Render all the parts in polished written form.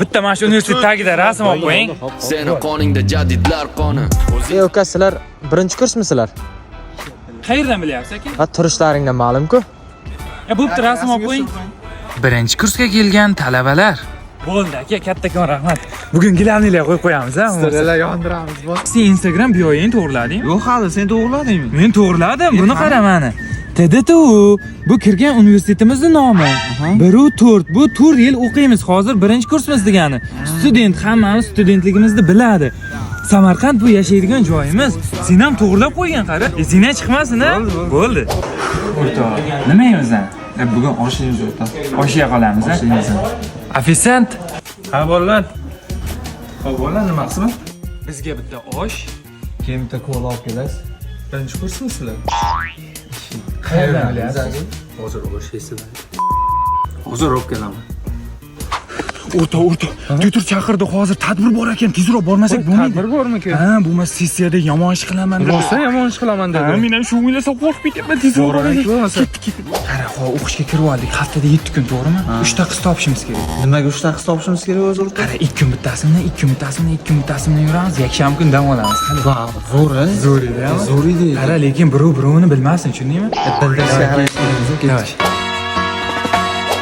Bitta mana shu universitet tagida rasm olib qo'ying. Seni qoningda jadidlar qoni. Ey uka, sizlar birinchi kursmisizlar? Qayerdan bilyapsiz, aka? Ha, turishlaringdan ma'lum-ku. E, bo'pti, rasm olib qo'ying. Birinchi kursga kelgan talabalar. Bo'ldi, aka, kattakon rahmat. Bugun gilamnilar qo'yib qo'yamiz, ha? Storylar yondiramiz bor. Sen Instagram bioyingni to'g'riladingmi? Yo'q hali, sen to'g'riladingmi? Men to'g'riladim. Buni qara mana. TDTU bu kirgan universitetimizni nomi. 1 4 bu 4 yil o'qiymiz. Hozir birinchi kursimiz degani. Student, hammamiz studentligimizni biladi. Samarqand bu yashaydigan joyimiz. Sen ham to'g'rilab qo'ygan, qara. Esingdan chiqmasin, ha? Bo'ldi. O'rtoq, nima yeymiz? Bugun osh yeymiz, o'rtoq. Osh yeya qolamiz, ha? Ofitsiant. Ha, bolalar. Hop, bolalar, nima qilsin? Bizga bitta osh. Keyin bitta kola olib kelasiz. Birinchi kursmisizlar? Qayerdan bilyapsiz? Hozir osh yeysizlar. Hozir olib kelaman. O'rtoq, o'rtoq, tutor chaqirdi, hozir tadbir bor ekan, tezroq bormasak bo'lmaydi. Tadbir bormikan? Ha, bo'lmasa sessiyada yomon ish qilaman dedi. Rosa yomon ish qilaman Ha, dedi. men ham shu o'ylasam qo'rqib ketyapman, tezroq Borarak bo'lmasa. Ketdik, ketdik. Qara, hozir o'qishga kirib oldik. Haftada 7 kun, to'g'rimi? 3 ta qiz topishimiz kerak. Nimaga 3 ta qiz topishimiz kerak o'zi, o'rtoq? Qara, 2 kun bittasi bilan, 2 kun bittasi bilan, 2 kun bittasi bilan yuramiz. Yakshanba kun dam olamiz. Qani? Zo'r, a? Zo'r edi, ha? Zo'r edi. Qara, lekin birov birovini bilmasin, tushundingmi? Bildirishga harakat qilamiz. Yavash.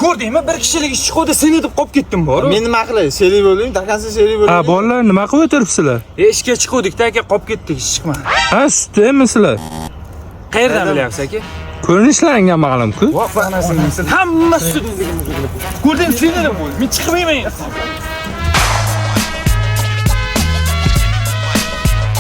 Ko'rdingmi? Bir kishilik ish chiquvdi, seni deb qolib ketdim, bor. Men nima qilay? Sherik bo'lding, dakansa sherik bo'lding. Ha, bolalar, nima qilib o'tiribsizlar? E, ishga chiquvdik-da, aka, qolib ketdik, ish chiqmadi. Ha, studentmisizlar? Qayerdan bilyapsiz, aka? Ko'rinishlaringga ma'lum-ku. Hamma studentligimizni bilib. Ko'rding, seni deb bo'ldi. Men chiqmayman.